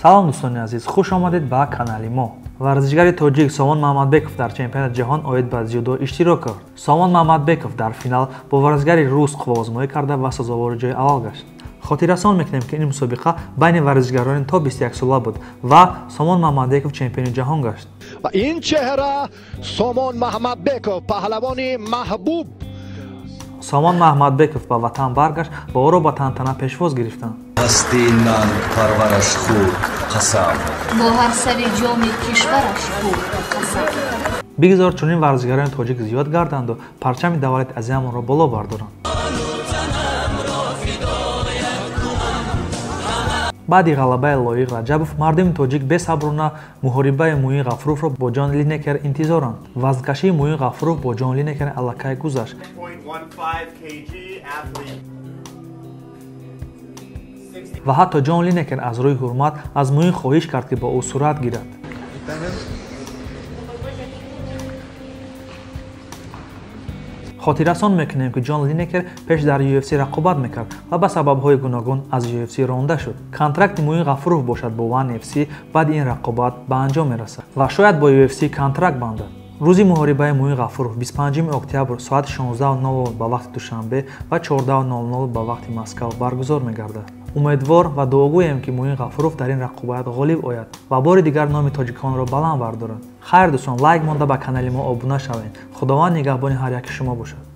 Салом дӯстони азиз, хуш омадед ба канали мо. Варзишгари тоҷик Сомон Маҳмадбеков дар чемпионати ҷаҳон оид ба дзюдо иштирок кард. Сомон Маҳмадбеков дар финал бо варзишгари рус қувваозмоӣ карда ва сазовори ҷои аввал гашт. Хотиррасон мекунем, ки ин мусобиқа байни варзишгарони то 21 сола буд ва Сомон Маҳмадбеков чемпиони ҷаҳон гашт. Ва ин чеҳра Сомон Маҳмадбеков, паҳлавони маҳбуб. Сомон Маҳмадбеков ба ватан баргашт ва ӯро ба тантана пешвоз гирифтанд. Ҳасти нанг парвараш хурд қасам. Бо ҳар сари ҷоми кишвараш хурд қасам. Бигзор чунин варзишгарони тоҷик зиёд гарданду парчами давлати азизамонро боло бардоранд. Баъди ғалабаи Лоиқ Раҷабов мардуми тоҷик бесаброна муҳорибаи Муин Ғафуровро бо Ҷон Линекер интизоранд. Вазнкашии Муин Ғафуров бо Ҷон Линекер аллакай гузашт ва ҳатто Ҷон Линекер аз рӯи ҳурмат аз Муин хоҳиш кард, ки бо ӯ сурат гирад. Хотиррасон мекунем, ки Ҷон Линекер пеш дар UFC рақобат мекард ва ба сабабҳои гуногун аз UFC ронда шуд. Контракти Муин Ғафуров бошад бо One FC баъди ин рақобат ба анҷом мерасад ва шояд бо UFC контракт бандад. Рӯзи муҳорибаи Муин Ғафуров 25 октябр соати 16:00 ба вақти Душанбе ва 14:00 ба вақти Москав баргузор мегардад. Умедвор ва дуогӯем, ки Муин Ғафуров дар ин рақобат ғолиб ояд ва бори дигар номи тоҷиконро баланд бардорад. Хайр, дӯстон, лайк монда, ба канали мо обуна шавед. Худованд нигаҳбони ҳар яки шумо бошад.